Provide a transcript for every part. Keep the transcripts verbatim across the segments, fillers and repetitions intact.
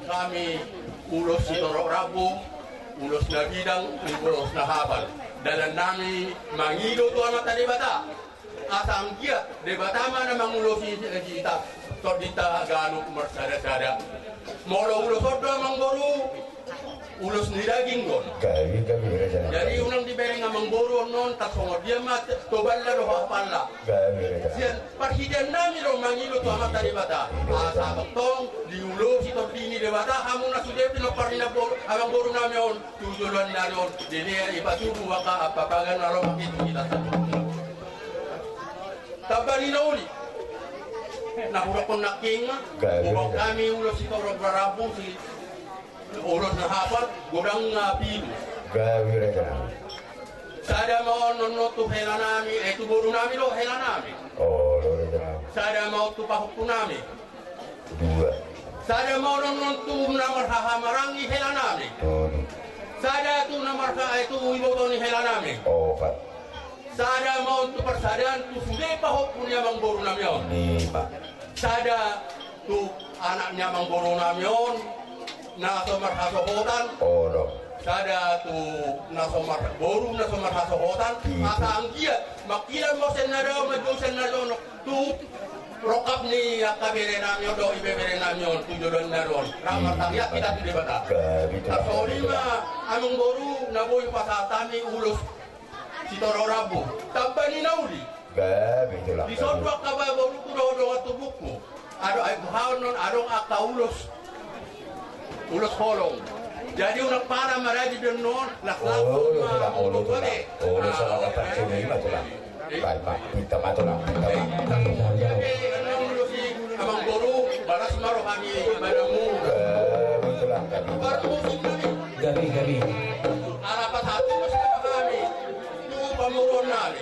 Hami ulos sitorop rambu, ulos na bidang, ulos na hapal. Dalan nami mangido tu Amanta Debata. Asa anggiat Debata ma na mangulosi hita, tondinta ganup marsada-sada. Molo ulos on do amangboru, ulos ni daging do on. Gabe, gabe, gabe. Jadi unang dibereng amangboru on, on tarsongon dia ma tobalna dohot hapalna. Gabe, gabe. Sian parhitean nami do mangido tu Amanta Debata. Asa tongtong diulosi tondi ni Debata hamu na sude pinompar ni amangboru nami on. Tu joloan ni ari on, dilehon i patubu angka ampapagan na ro mangkitu hita satu. Tamba ni na uli. Na hudokkon nangkin, gabe, hubang hami ulos sitorop rambu, ulos na hapal, godang na pilu. Gabe, gabe. Sada ma on, on, on tu hela nami, eh, tu boru nami do hela nami. O, do, do, do. Sada ma on tu pahompu nami. Dua. Sada ma on, on, on tu na marhaha marangi hela nami. Tolu. Sada tu na marhaha, eh, tu iboto ni hela nami. Opat. Sada ma on tu parsadaan tu sude pahompu ni amangboru nami on. Lima. Sada tu anak ni amangboru nami on na so marhasohotan. Onom. Sada tu na so mar-, boru na so marhasohotan. Pitu. Asa anggiat mangkilan ma sian na dao, manjou sian na jonok. Tu rongkap ni angka bere nami on dohot ibebere nami on tu joloan ni ari on. Ra martangiang hita tu Debata. Gabe, gabe. Tarsongon i ma amangboru na boi pasahat hami ulos sitorop rambu. Tamba ni na uli. Gabe, gabe. Dison do angka boruku dohot dongan tubungku. Adong, ai, buhaon non, adong angka ulos. Ulos holong. Jadi unang pala maradi do non, las las. O, tulang, o, tulang. O, tulang. Salah dapat sini ma, tulang. Baik, Pak. Pinta ma, tulang, pinta ma. Jadi, annon ulos i, amangboru, balas ma roha ni ibanamu. Gabe, tulang, gabe. Baru musim nami. Gabe, gabe. Ala pasahat ulos ma hami tu pamoruon nami.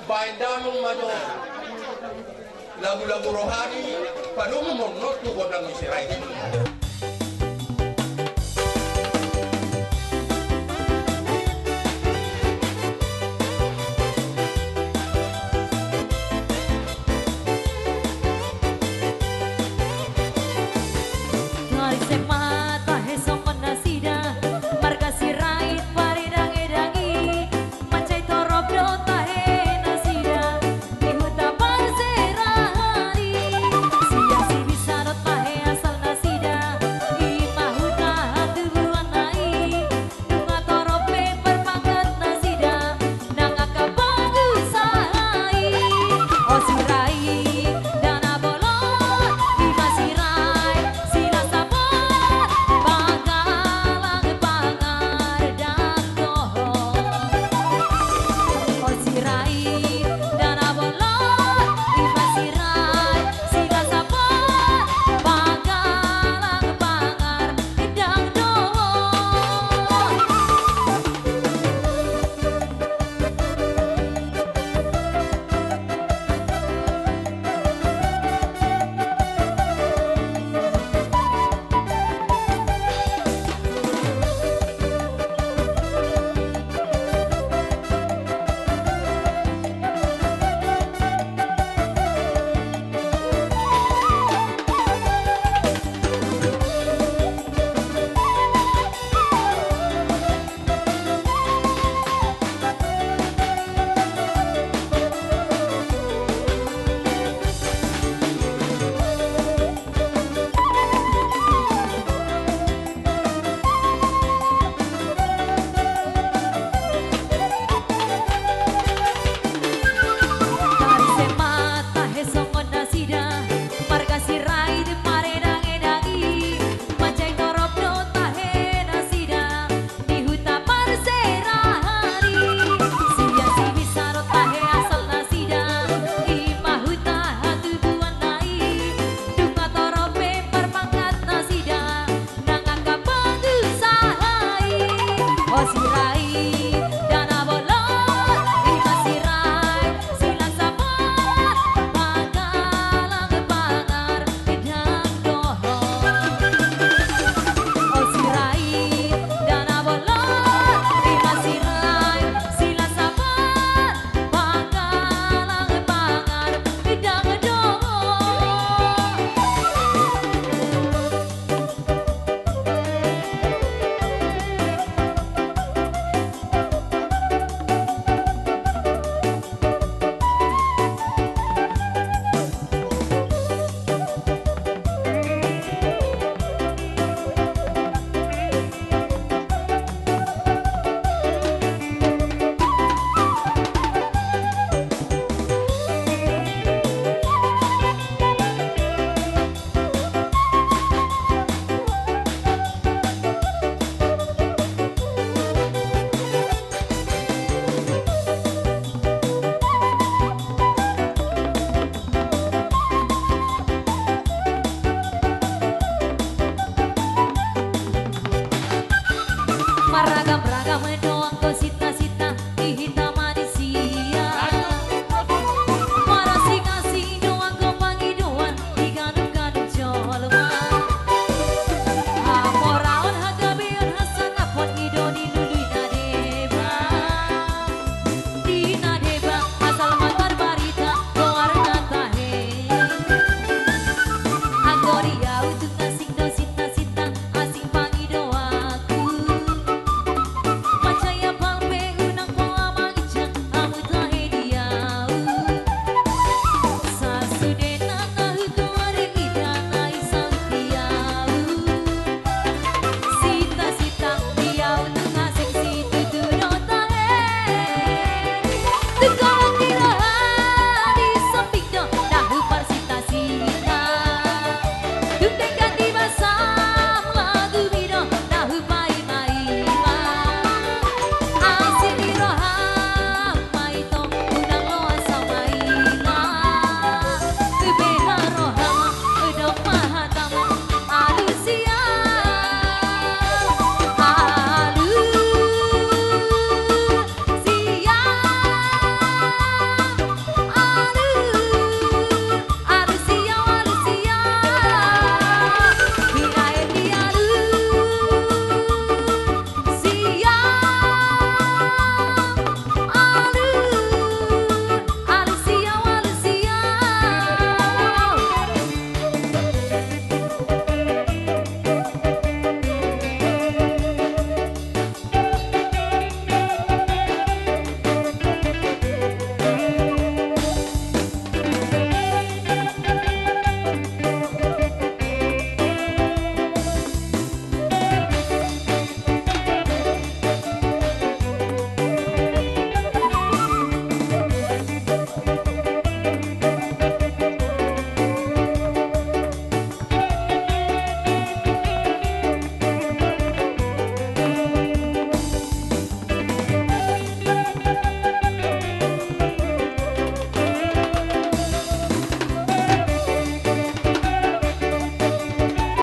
Baen damang ma jo lagu-lagu rohani, padomu ma on tu gondang ni Sirait.